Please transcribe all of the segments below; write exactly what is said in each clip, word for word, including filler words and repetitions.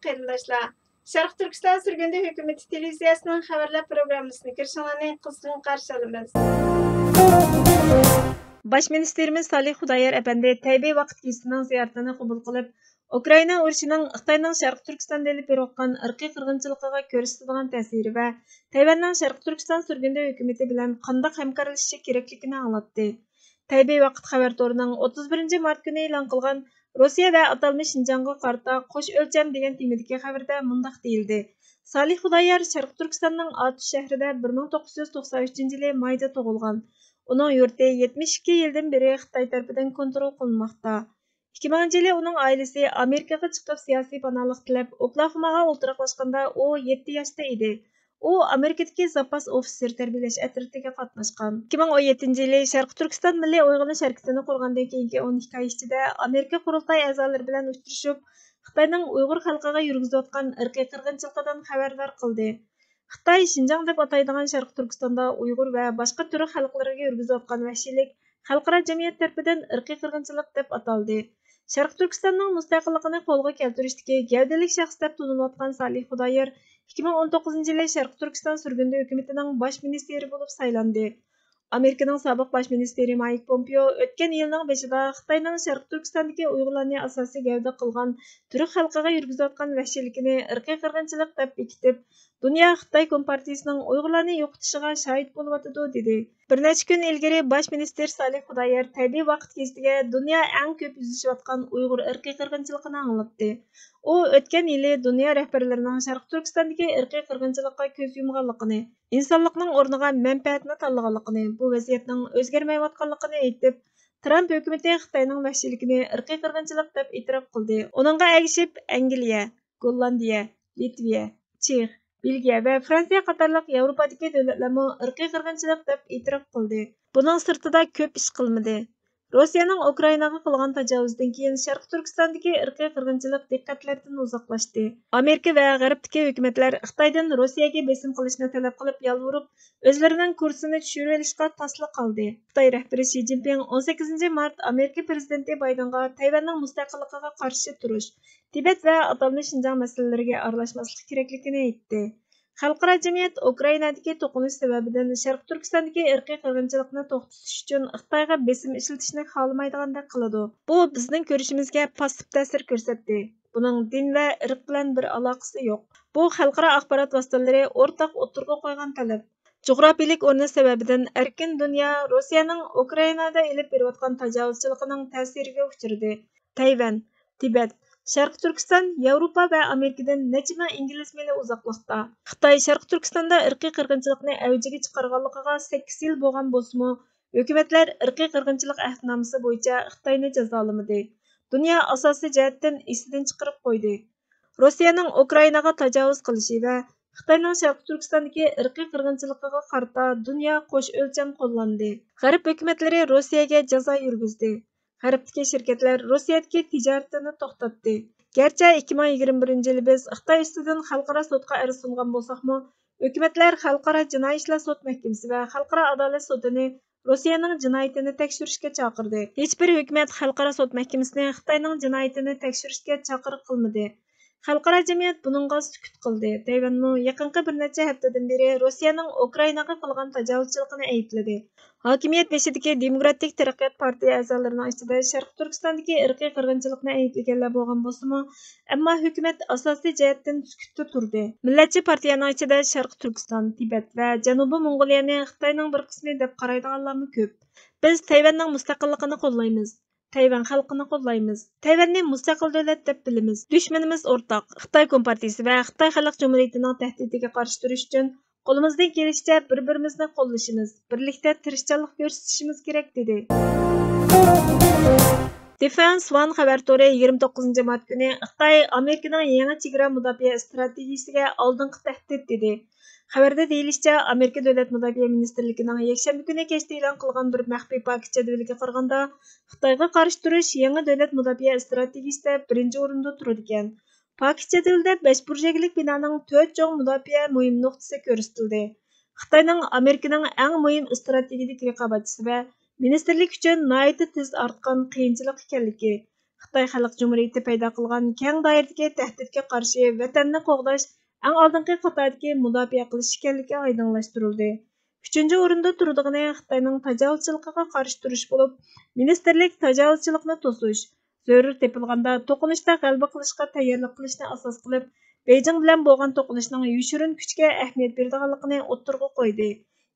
قېرىنداشلار، شەرقىي تۈركىستان سۈرگۈندە ھۆكۈمىتى تېلېۋىزىيەسىنىڭ خەۋەرلەر پروگراممىسىنى كۆرۈشۈڭلارنى قىزغىن قارشى ئالىمىز. باش مىنىستىرىمىز سالىھ خۇدايار ئەپەندى تەيبېي ۋاقىت گېزىتىنىڭ زىيارىتىنى قوبۇل قىلىپ، ئۇكرائىنا ئۇرۇشىنىڭ خىتاينىڭ شەرقىي تۈركىستاندا ئېلىپ بېرىۋاتقان ئىرقىي قىرغىنچىلىقىغا كۆرسىتىدىغان تەسىرى ۋە تەيۋەننىڭ شەرقىي تۈركىستان سۈرگۈندە ھۆكۈمىتى بىلەن قانداق ھەمكارلىشىشى كېرەكلىكىنى ئاڭلاتتى. تەيبېي ۋاقىت خەۋەر تورىنىڭ ئوتتۇز بىرىنچى مارت كۈنى ئېلان قىلغان روسىيە ۋە ئاتالمىش شىنجاڭغا قارىتا قوش ئۆلچەم دېگەن تېمىدىكى خەۋىرىدە مۇنداق دېيىلدى: سالىھ خۇدايار شەرقىي تۈركىستاننىڭ ئاتۇش شەھىرىدە بىر مىڭ توققۇز يۈز توقسان ئۈچىنچى يىلى مايدا تۇغۇلغان. ئۇنىڭ يۇرتى يەتمىش ئىككى يىلدىن بېرى خىتاي تەرىپىدىن كونترول قىلىنماقتا. ئىككى مىڭىنچى يىلى ئۇنىڭ ئائىلىسى ئامېرىكىغا چىقىپ سىياسىي پاناھلىق تىلەپ، ئوكلاھوماغا ئولتۇراقلاشقاندا ئۇ يەتتە ياشتا ئىدى. ئۇ ئامېرىكىدىكى زاپاس ئوفىتسېر تەربىيەلەش ئەترىتىگە قاتناشقان. ئىككى مىڭ ئون يەتتىنچى يىلى شەرقىي تۈركىستان مىللىي ئويغىنىش ھەرىكىتىنى قۇرغاندىن كېيىنكى ئون ئىككى ئاي ئىچىدە ئامېرىكا قۇرۇلتاي ئەزالىرى بىلەن ئۇچرىشىپ، خىتاينىڭ ئۇيغۇر خەلقىگە يۈرگۈزۈۋاتقان ئىرقىي قىرغىنچىلىقىدىن خەۋەردار قىلدى. خىتاي شىنجاڭ دەپ ئاتايدىغان شەرقىي تۈركىستاندا ئۇيغۇر ۋە باشقا تۈرك خەلقلىرىگە يۈرگۈزۈۋاتقان ۋەھشىيلىك خەلقئارا جەمئىيەت تەرىپىدىن ئىرقىي قىرغىنچىلىق دەپ ئاتالدى. شەرقىي تۈركىستاننىڭ مۇستەقىللىقىنى قولغا كەلتۈرۈشتىكى گەۋدىلىك شەخس دەپ تونۇلۇۋاتقان سالىھ خۇدايار ئىككى مىڭ ئون توققۇزىنچى يىلى شەرقىي تۈركىستان سۈرگۈندە ھۆكۈمىتىنىڭ باش مىنىستىرى بولۇپ سايلاندى. ئامېرىكىنىڭ سابىق باش مىنىستىرى مايك پومپېئو ئۆتكەن يىلنىڭ بېشىدا خىتاينىڭ شەرقىي تۈركىستاندىكى ئۇيغۇرلارنى ئاساسىي گەۋدە قىلغان تۈرك خەلقىگە يۈرگۈزۈۋاتقان ۋەھشىيلىكىنى ئىرقىي قىرغىنچىلىق دەپ بېكىتىپ، دۇنيا خىتاي كومپارتىيىسىنىڭ ئۇيغۇرلارنى يوقىتىشىغا شاھىت بولۇۋاتىدۇ، دېدى. بىر نەچچە كۈن ئىلگىرى باش مىنىستىر سالىھ خۇدايار تەبىئىي ۋاقىت گېزىتىگە دۇنيا ئەڭ كۆپ يۈزلىشىۋاتقان ئۇيغۇر ئىرقىي قىرغىنچىلىقىنى ئاڭلاتتى. ئۇ ئۆتكەن يىلى دۇنيا رەھبەرلىرىنىڭ شەرقىي تۈركىستاندىكى ئىرقىي قىرغىنچىلىققا كۆز يۇمغانلىقىنى، ئىنسانلىقنىڭ ئورنىغا مەنپەئەتنى تاللىغانلىقىنى، بۇ ۋەزىيەتنىڭ ئۆزگەرمەيۋاتقانلىقىنى ئېيتىپ، ترامپ ھۆكۈمىتى خىتاينىڭ ۋەھشىيلىكىنى ئىرقىي قىرغىنچىلىق دەپ ئېتىراپ قىلدى. ئۇنىڭغا ئەگىشىپ، ئەنگلىيە، گوللاندىيە، لىتۋىيە، چېخ، بېلگىيە ۋە فرانسىيە قاتارلىق ياۋروپادىكى دۆلەتلەرمۇ ئىرقىي قىرغىنچىلىق دەپ ئېتىراپ قىلدى. بۇنىڭ سىرتىدا كۆپ ئىش قىلمىدى. روسىيەنىڭ ئۇكرائىناغا قىلغان تاجاۋۇزىدىن كېيىن شەرقىي تۈركىستاندىكى ئىرقىي قىرغىنچىلىق دىققەتلەردىن ئۇزاقلاشتى. ئامېرىكا ۋە غەربتىكى ھۆكۈمەتلەر خىتايدىن روسىيەگە بېسىم قىلىشنى تەلەپ قىلىپ يالۋۇرۇپ، ئۆزلىرىنىڭ كۇرسىنى چۈشۈرۈۋېلىشقا تاسلا قالدى. خىتاي رەھبىرى شى جىنپىڭ ئون سەككىزىنچى مارت ئامېرىكا پىرېزىدېنتى بايدېنغا تەيۋەننىڭ مۇستەقىللىقىغا قارشى تۇرۇش، تىبەت ۋە ئاتالمىش شىنجاڭ مەسىلىلىرىگە ئارىلاشماسلىق كېرەكلىكىنى ئېيتتى. خەلقئارا جەمئىيەت ئۇكرائىنادىكى توقۇنۇش سەۋەبىدىن شەرقىي تۈركىستاندىكى ئىرقىي قىرغىنچىلىقنى توختىتىش ئۈچۈن خىتايغا بېسىم ئىشلىتىشنى خالىمايدىغاندەك قىلىدۇ. بۇ بىزنىڭ كۆرۈشىمىزگە پاسسىپ تەسىر كۆرسەتتى. بۇنىڭ دىن ۋە ئىرق بىلەن بىر ئالاقىسى يوق. بۇ خەلقئارا ئاخبارات ۋاسىتىلىرى ئورتاق ئوتتۇرىغا قويغان تەلەپ. جۇغراپىيىلىك ئورنى سەۋەبىدىن ئەركىن دۇنيا روسىيەنىڭ ئۇكرائىنادا ئېلىپ بېرىۋاتقان تاجاۋۇزچىلىقىنىڭ تەسىرىگە ئۇچرىدى. تەيۋەن، تىبەت، شەرقىي تۈركىستان ياۋروپا ۋە ئامېرىكىدىن نەچچە مىڭ ئىنگلىز مىلى ئۇزاقلىقتا. خىتاي شەرقىي تۈركىستاندا ئىرقىي قىرغىنچىلىقنى ئەۋجىگە چىقارغانلىقىغا سەككىز يىل بولغان بولسىمۇ، ھۆكۈمەتلەر ئىرقىي قىرغىنچىلىق ئەھدىنامىسى بويىچە خىتاينى جازالىمىدى. دۇنيا ئاساسىي جەھەتتىن ئېسىدىن چىقىرىپ قويدى. روسىيەنىڭ ئۇكرائىناغا تاجاۋۇز قىلىشى ۋە خىتاينىڭ شەرقىي تۈركىستاندىكى ئىرقىي قىرغىنچىلىقىغا قارىتا دۇنيا قوش ئۆلچەم قوللاندى. غەرب ھۆكۈمەتلىرى روسىيەگە جازا يۈرگۈزدى. غەربتىكى شىركەتلەر روسىيەدىكى تىجارىتىنى توختاتتى. گەرچە ئىككى مىڭ يىگىرمە بىرىنچى يىلى بىز خىتاي ئۈستىدىن خەلقئارا سوتقا ئەرز سۇنغان بولساقمۇ، ھۆكۈمەتلەر خەلقئارا جىنايى ئىشلار سوت مەھكىمىسى ۋە خەلقئارا ئادالەت سوتىنى روسىيەنىڭ جىنايىتىنى تەكشۈرۈشكە چاقىردى. ھېچبىر ھۆكۈمەت خەلقئارا سوت مەھكىمىسىنى خىتاينىڭ جىنايىتىنى تەكشۈرۈشكە چاقىرىق قىلمىدى. خەلقئارا جەمئىيەت بۇنىڭغا سۈكۈت قىلدى. تەيۋەنمۇ يېقىنقى بىر نەچچە ھەپتىدىن بېرى روسىيەنىڭ ئۇكرائىناغا قىلغان تاجاۋۇزچىلىقىنى ئەيىبلىدى. ھاكىمىيەت بېشىدىكى دېموكراتىك تەرەققىيات پارتىيە ئەزالىرىنىڭ ئىچىدە شەرقىي تۈركىستاندىكى ئىرقىي قىرغىنچىلىقنى ئەيىبلىگەنلەر بولغان بولسىمۇ، ئەمما ھۆكۈمەت ئاساسىي جەھەتتىن سۈكۈتتە تۇردى. مىللەتچى پارتىيەنىڭ ئىچىدە شەرقىي تۈركىستان، تىبەت ۋە جەنۇبىي موڭغۇلىيەنى خىتاينىڭ بىر قىسمى دەپ قارايدىغانلارمۇ كۆپ. بىز تەيۋەننىڭ مۇستەقىللىقىنى قوللايمىز. تەيۋەن خەلقىنى قوللايمىز. تەيۋەننى مۇستەقىل دۆلەت دەپ بىلىمىز. دۈشمىنىمىز ئورتاق. خىتاي كومپارتىيىسى ۋە خىتاي خەلق جۇمھۇرىيىتىنىڭ تەھدىتىگە قارشى تۇرۇش ئۈچۈن قولىمىزدىن كېلىشىچە بىر-بىرىمىزنى قوللىشىمىز، بىرلىكتە تىرىشچانلىق كۆرسىتىشىمىز كېرەك، دېدى. دېفېنس ۋان خەۋەر تورى يىگىرمە توققۇزىنچى مارت كۈنى خىتاي ئامېرىكىنىڭ يېڭى چېگرا مۇداپىئە ئىستراتېگىيىسىگە ئالدىنقى تەھدىت، دېدى. خەۋەردە دېيىلىشىچە، ئامېرىكا دۆلەت مۇداپىئە مىنىستىرلىكىنىڭ يەكشەنبە كۈنى كەچتە ئېلان قىلغان بىر مەخپىي پاكىت جەدۋىلىگە قارىغاندا، خىتايغا قارشى تۇرۇش يېڭى دۆلەت مۇداپىئە ئىستراتېگىيىسىدە بىرىنچى ئورۇندا تۇرىدىكەن. پاكىت جەدۋىلىدە بەش بۇرجەكلىك بىنانىڭ تۆت چوڭ مۇداپىئە مۇھىم نۇقتىسى كۆرسىتىلدى. خىتاينىڭ ئامېرىكىنىڭ ئەڭ مۇھىم ئىستراتېگىيىلىك رىقابەتچىسى ۋە مىنىستىرلىك ئۈچۈن ناھايىتى تېز ئارتقان قىيىنچىلىق ئىكەنلىكى، خىتاي خەلق جۇمھۇرىيىتى پەيدا قىلغان كەڭ دائىرىدىكى تەھدىتكە قارشى ۋەتەننى قوغداش ئەڭ ئالدىنقى قاتاردىكى مۇداپىئە قىلىش ئىكەنلىكى ئايدىڭلاشتۇرۇلدى. ئۈچىنچى ئورۇندا تۇرىدىغىنى خىتاينىڭ تاجاۋۇزچىلىقىغا قارشى تۇرۇش بولۇپ، مىنىستىرلىك تاجاۋۇزچىلىقنى توسۇش، زۆرۈر تېپىلغاندا توقۇنۇشتا غەلىبە قىلىشقا تەييارلىق قىلىشنى ئاساس قىلىپ، بېيجىڭ بىلەن بولغان توقۇنۇشنىڭ يوشۇرۇن كۈچكە ئەھمىيەت بېرىدىغانلىقىنى ئوتتۇرىغا قويدى.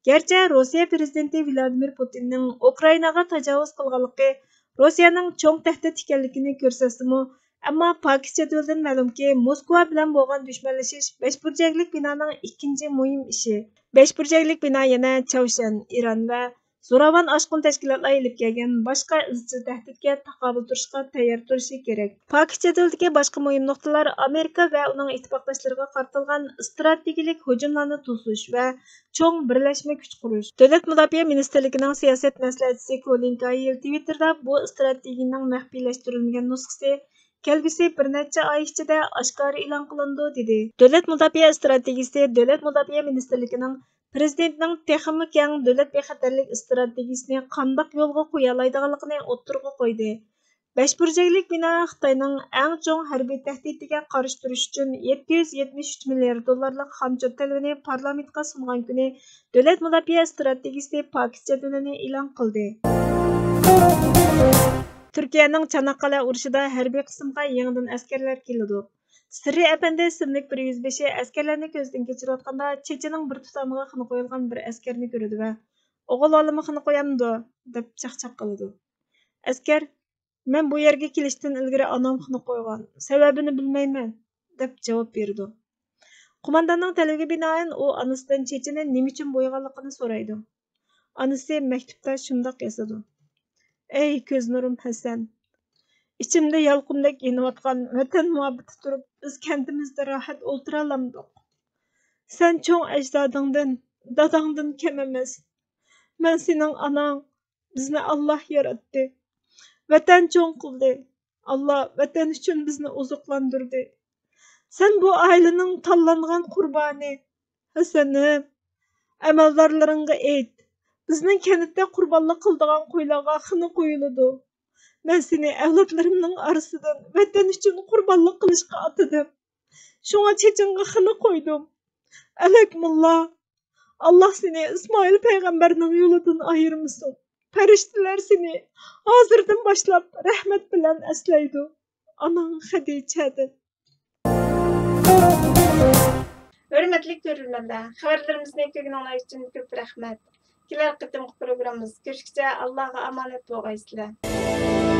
گەرچە روسىيە پىرېزىدېنتى ۋلادىمىر پۇتىننىڭ ئۇكرائىناغا تاجاۋۇز قىلغانلىقى روسىيەنىڭ چوڭ تەھدىت ئىكەنلىكىنى كۆرسەتسىمۇ، ئەمما پاكىت جەدۋىلىدىن مەلۇمكى، موسكۋا بىلەن بولغان دۈشمەنلىشىش بەشبۇرجەكلىك بىنانىڭ ئىككىنچى مۇھىم ئىشى. بەشبۇرجەكلىك بىنا يەنە چاۋشيەن، ئىران ۋە زوراۋان ئاشقۇن تەشكىلاتلار ئېلىپ كەلگەن باشقا ئىزچىل تەھدىتكە تاقابىل تۇرۇشقا تەييار تۇرۇشى كېرەك. پاكىت جەدۋىلىدىكى باشقا مۇھىم نۇقتىلار ئامېرىكا ۋە ئۇنىڭ ئىتتىپاقداشلىرىغا قارىتىلغان ئىستراتېگىيەلىك ھۇجۇملارنى توسۇش ۋە چوڭ بىرلەشمە كۈچ قۇرۇش. دۆلەت مۇداپىئە مىنىستىرلىكىنىڭ سىياسەت مەسلىھەتچىسى كولىن كايل تىۋىتتېردا بۇ ئىستراتېگىيەنىڭ مەخپىيلەشتۈرۈلمىگەن نۇسخىسى كەلگۈسى بىر نەچچە ئاي ئىچىدە ئاشكارا ئېلان قىلىنىدۇ، دېدى. دۆلەت مۇداپىئە ئىستراتېگىيىسى دۆلەت مۇداپىئە مىنىستىرلىكىنىڭ پىرېزىدېنتنىڭ تېخىمۇ كەڭ دۆلەت بىخەتەرلىك ئىستراتېگىيىسىنى قانداق يولغا قويالايدىغانلىقىنى ئوتتۇرىغا قويدى. بەشبۇرجەكلىك بىنا خىتاينىڭ ئەڭ چوڭ ھەربىي تەھدىتىگە قارشى تۇرۇش ئۈچۈن يەتتە يۈز يەتمىش ئۈچ مىليارد دوللارلىق خامچوت تەلىپىنى پارلامېنتقا سۇنغان كۈنى دۆلەت مۇداپىئە ئىستراتېگىيىسى پاكىت جەدۋىلىنى ئېلان قىلدى. تۈركىيەنىڭ چاناققالە ئۇرۇشىدا ھەربىي قىسىمغا يېڭىدىن ئەسكەرلەر كېلىدۇ. سىررى ئەپەندى ئىسىملىك بىر يۈزبېشى ئەسكەرلەرنى كۆزدىن كەچۈرۈۋاتقاندا، چېچىنىڭ بىر تۇتامىغا خېنە قويۇلغان بىر ئەسكەرنى كۆرىدۇ ۋە، «ئوغۇل بالىمۇ خېنە قويامدۇ؟» دەپ چاقچاق قىلىدۇ. ئەسكەر، «مەن بۇ يەرگە كېلىشتىن ئىلگىرى ئانام خېنە قويغان، سەۋەبىنى بىلمەيمەن» دەپ جاۋاب بېرىدۇ. قومانداننىڭ تەلىپىگە بىنائەن، ئۇ ئانىسىدىن چېچىنى نېمە ئۈچۈن بويىغانلىقىنى سورايدۇ. ئانىسى مەكتۇپتا شۇنداق يازىدۇ: «ئەي كۆز نۇرۇم ھەسەن! ئىچىمدە يالقۇندەك يېنىۋاتقان ۋەتەن مۇھەببىتى تۇرۇپ، بىز كەنتىمىزدە راھەت ئولتۇرالامدۇق؟ سەن چوڭ ئەجدادىڭدىن، داداڭدىن كەم ئەمەس. مەن سېنىڭ ئاناڭ. بىزنى ئاللاھ ياراتتى. ۋەتەن چوڭ قىلدى. ئاللاھ ۋەتەن ئۈچۈن بىزنى ئوزۇقلاندۇردى. سەن بۇ ئائىلىنىڭ تاللانغان قۇربانى. ھەسەنىم، ئەمەلدارلىرىڭغا ئېيت، بىزنىڭ كەنتتە قۇربانلىق قىلىدىغان قويلارغا خېنە قويۇلىدۇ. مەن سېنى ئەۋلادلىرىمنىڭ ئارىسىدىن ۋەتەن ئۈچۈن قۇربانلىق قىلىشقا ئاتىدىم. شۇڭا چېچىڭغا خېنە قويدۇم. ئەلەك موللا، ئاللاھ سېنى ئىسمائىل پەيغەمبەرنىڭ يولىدىن ئايرىمىسۇن. پەرىشتىلەر سېنى ھازىردىن باشلاپ رەھمەت بىلەن ئەسلەيدۇ. ئاناڭ خەدىچەدىن.» ھۆرمەتلىك كۆرۈرمەنلەر، خەۋەرلىرىمىزنى كۆرگىنىڭلار ئۈچۈن كۆپ رەھمەت. كېلەر قېتىمقى پروگراممىمىزدا كۆرۈشكىچە ئاللاغا ئامانەت بولغايسىلەر.